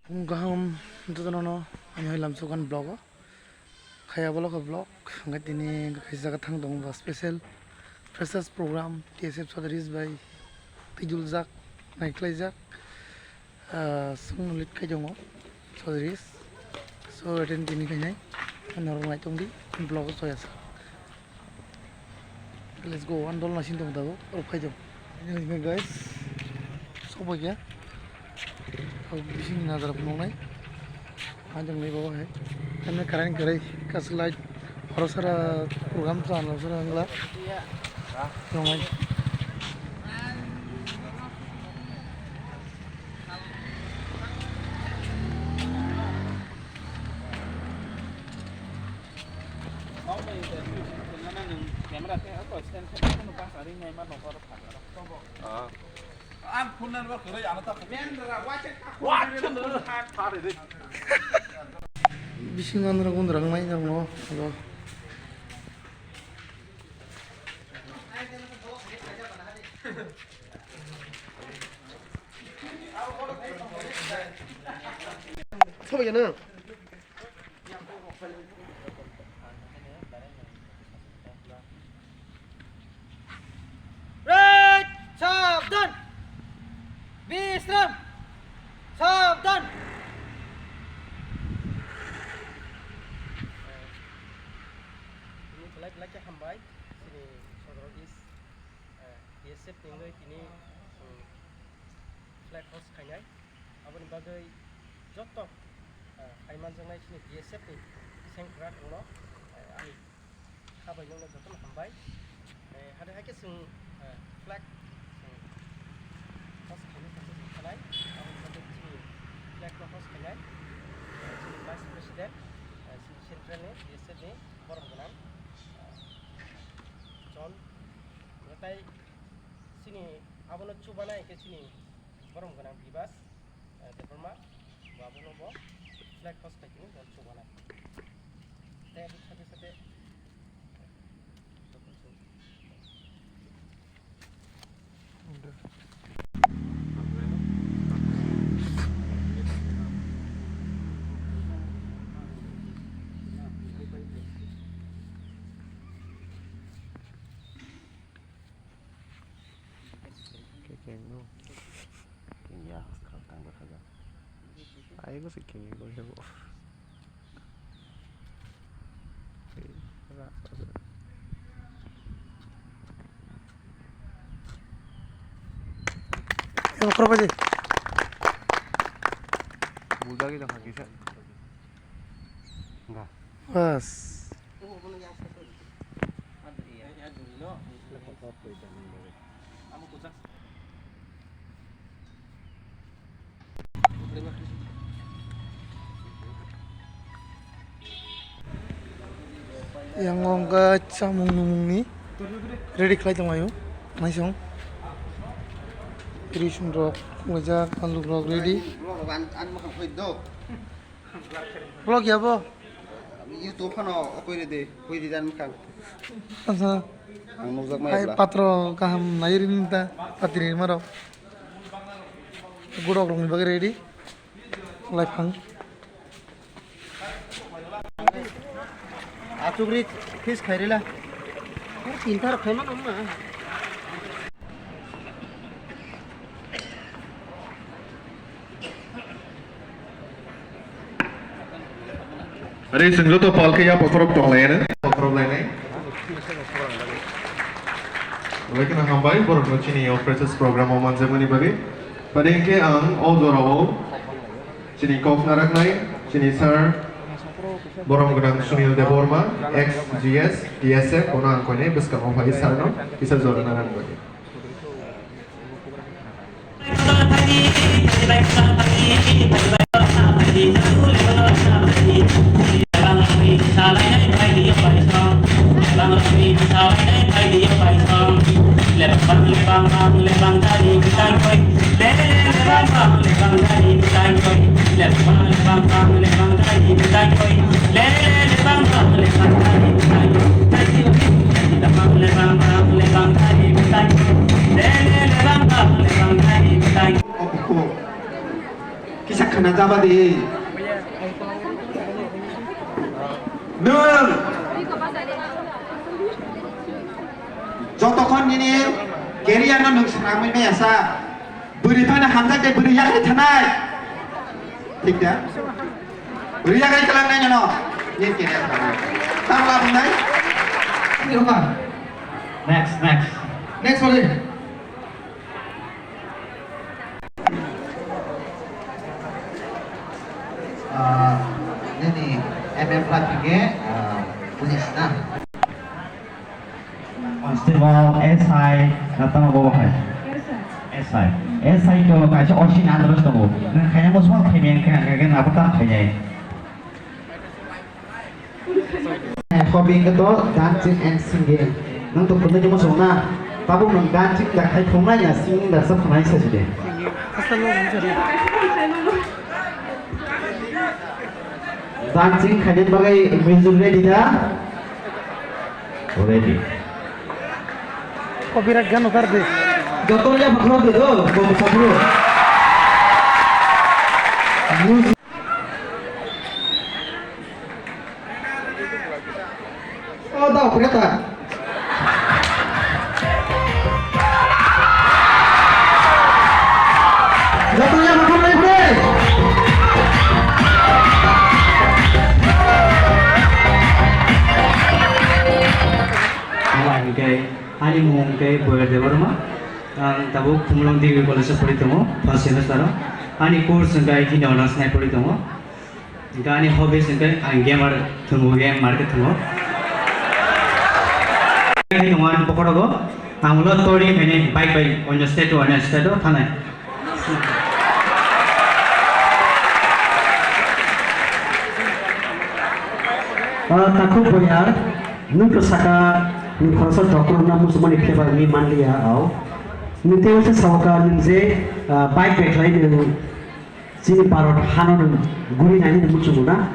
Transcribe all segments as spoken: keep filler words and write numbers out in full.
Phung kaham jotono no, ani hai lamsokan vlog o. Khaya bolo khe vlog, hwnkhe tini kaisa jaga thang tongo ba special freshers program, T S F Chowdhuries bai twiduljak, naikhlaijak, ah, chwngno lead khai tongo Chowdhuries. So, attend tini khainai, norok nai tongdi, vlog o choya sa. Let's go, one dol naising tong tabuk, rok phai tong. Guys, sobo ya. Tabuk bising nadar phunuknai. Hajong nai baba hai. Kami karain karai kas light. Horo sara program sa ano sara angla. Tongmai. Bising andra gundra nai jang no. Sobo ya na. Right, sabdan. Bisram. Sabdan. Belai belai khe hambai, chini Sodro East, eh, B S F ni wngwi tini, um, flag host khainai. Aboni bagwi joto, eh, hai manjaknai chini B S F ni sengkrak rokno, eh, ani kha bai nokno jotono hambai. Eh, hade haikhe chwng, eh, flag chwng host khainai khe chwng khanai. Aboni bagwi chini flag no host khainai, eh, chini Vice President, eh, chini Central ni B S F ni borom gwnang, eh, John, tai chini abono chubanai khe chini borom gwnang Bibas, eh, Debbarma, bo abono bo flag host khai tini bo chubanai. Tei aboni sate sate Kekeng no. Keng ya, kang tang berhaja. Ayo ko si keng ko ya bo. Yang kerap aja. Budak itu kaki sa. Enggak. Bas. Yang wngkha chamung numung ni ready khlai tonglaio, naisong. Risum rok, mojak, alu rok ready. Vlog ya bo? YouTube phano okoi rede, koi di dan mkang. Asa. Ang nukjak mai hai bla. Patro kaham nai rin ta, patri maro. Gurok rok ni bagwi ready. Lai phang. Achuk ri, fish khai rila. Tinta rok khai mano ma. Ari chwng joto pal khe ya bokhorok tong lai ano. Bokhorok lai nai. Belai kheno hambai, borok no chini o freshers program o manjakmani bagwi. Pade hinkhe ang o jora o chini kok naraknai, chini sir, borom gwnang Sunil Debbarma, ex G S, T S F, bono ang koinai bwskango phai sir no kisa jora narani bagwi. Kisa kha Najabadi. Nwng jotokhon nini career no nwng swnamwi maya sa. Bwrwi phano hamjak de bwrwi yakhai thanai. Thik da? Bwrwi yakhai kwlangnai nono. Nini career phano. Tamo labwnai. Next, next. Next, sorry. Ah, nini M F lagi ke, ah, puji sina. Constable, S I, datang apa bahai? S I. S I to kaisa osin andros tongo. Nang kaya mo semua kaya yang kaya kaya apa tak kaya. Hobby wngkha to dancing and singing. Nwng to phunui tongma chwng na. Tabuk nwng dancing da khai phungnai ya singing da sa phunai sa si de. Dancing khaina bagwi music ready da? Ready. Copyright gan utar de. Joto ya phakhor de do, bom sabro. Music. Oh, da operator. Joto ya makan lagi, bre. Ang hingke, ani mung hingke Boyer Debbarma. Ang tabuk Khumulwng Degree College o pori tongo, first semester o. Ani course hingke I T ni honours nai pori tongo. Hingke ani hobbies hingke ang gamer thwngo, game market thwngo. Hingke tongo ani pokorogo, ang ulo touring khainai bike bai onyo state to onyo state o thanai. Ah, takhuk boyar, nwng to saka, nwng khoroksa doctor wngna muchungmani phebak wngwi manliya, au. Nwng tei waisa saoka, nwng je, ah, bike bai khlai nwng chini Bharat hano nwng guri nai hwnwi muchungo na?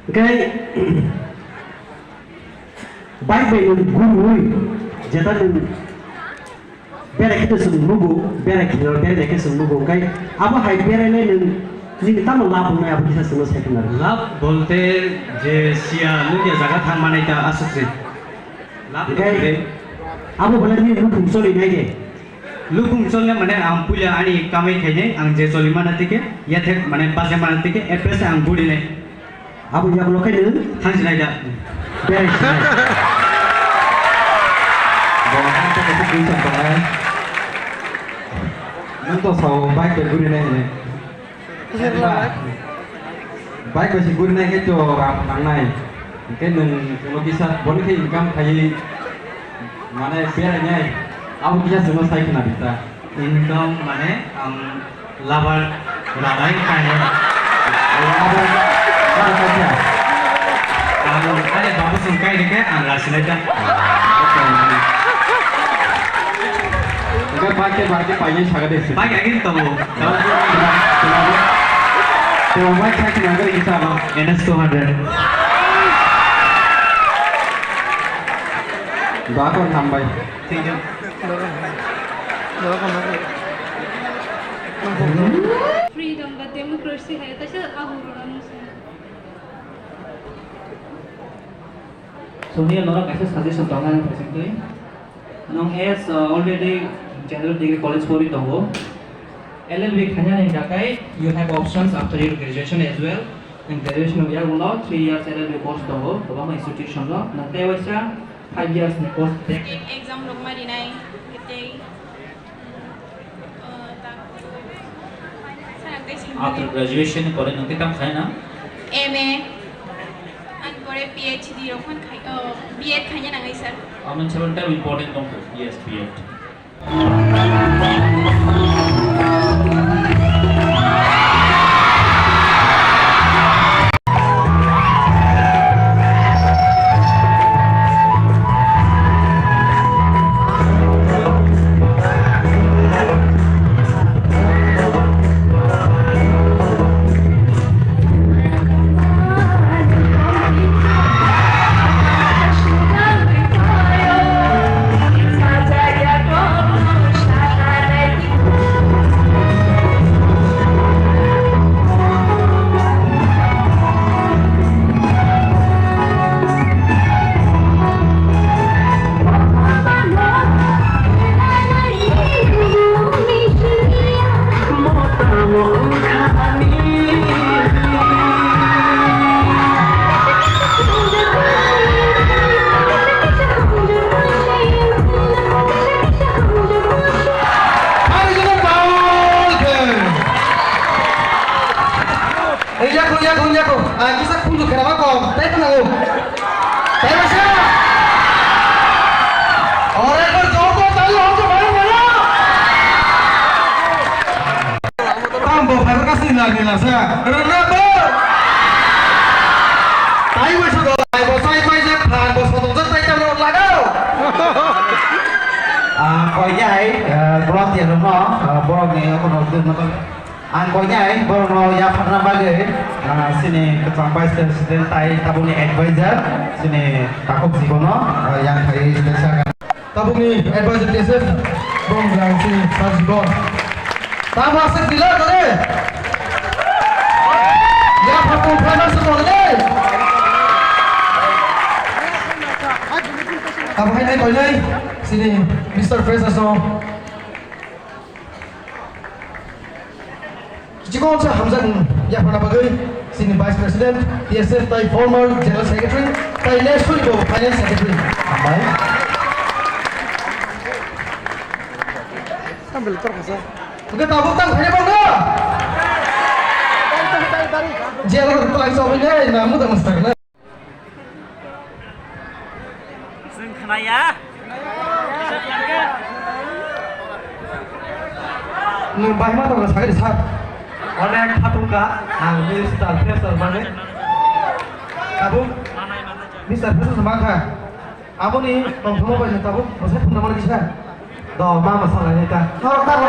Hwnkhe, bike bai nwng guriwi jeta nwng berai khe to chwng nugo, berai khe, berai khe chwng nugo, hwnkhe abo hai berai le nwng nini tamo lab wngnai abo kisa chwngno sai khna rw. Lab bolte je siya nukya jaga thang manai ta aswk se. Lab hwnkhe bolte abo belai nini nukhung choli nai de. Nukhung cholne mane ang puila ani kamai khainai, ang je choli mana tike, yathek mane baje mana tike, apres ang guri nai. Abo yagulo khe nwng? Thang sinai da. Berai sinai. Bo ang ta khe twi sa tongnai. Nwng to sao bike bai guri nai hinwi. Bike bai se guri nai khe to ram nangnai. Hwnkhe nwng kuno kisa boni khe income khaiwi mane berai nai. Abo kisa chwngno sai khna di ta. Income mane ang Labar ralai kainwi. Labar, labar kaisa. Ang, ani babu song kai rikhe ang rasinai ta. Enggak pakai, pakai, pakai saga deh. Pakai agin tahu. Coba, coba, saya kenal kita apa? N S two hundred. Bakon hambai. Thank you. Freedom ba democracy hai, ta se ahu rwna musa. Sonia, norok kaisa suggestion tong nang presently. Nong as, uh, already General Degree College pori tongo. L L B khaina ni dakai, you have options after your graduation as well. Nang graduation ya ulo three years L L B course tongo, kwbangma institution no. Nang tei waisa five years ni course. Exam rok ma rinai, tei After graduation ni pore nwng tei tamo khaina? M A, ani pore P H D rok phan khai, oh, B Ed khaina nangnai, sir. Amo sabo tei important tong kho, yes, B Ed. Dunya ko, ah, kisa kunju kena ba ko, tai ko nago. Tai ba sa. Ore ko jor ko tai ho ko bhai mera. Tam bo phai ka sini lagi la sa. Rena bo. Tai ba sa do, tai bo sai pai ja phan bo so do tai tam lo lago. Ah, koi jai, eh, belum dia no, eh, borok ni aku no tu no. Ang koinai borokno yapharna bagwi, ah, chini kwcham Vice President tai tabukni advisor, chini Takhuk Jibono, ah, yang khai teisa ka. Tabukni advisor teisa, bong jang chini Sir Jibon. Tamo aswk dila tore? Yaphar tong phaima se tong le? Tamo hai nai koinai, chini Mister Fresh aso. Kichigomsa hamjak yaphana bagwi chini Vice President, T S F tai former General Secretary, tai next week bo Finance Secretary. Hambai. Hwnkhe tabuk tang phai bangno. Jero ko ai sawi ne na muda mustak na. Chwng khnaya. Nwng bahima tongo sakhe sir. Onek khatungkha ang Mister Fresher mane. Tabuk Mister Fresher mankha. Aboni tongthokma bai tabuk bwsai phunukmani kisa. Do, ma mwsalaini ta. Norok ta rw.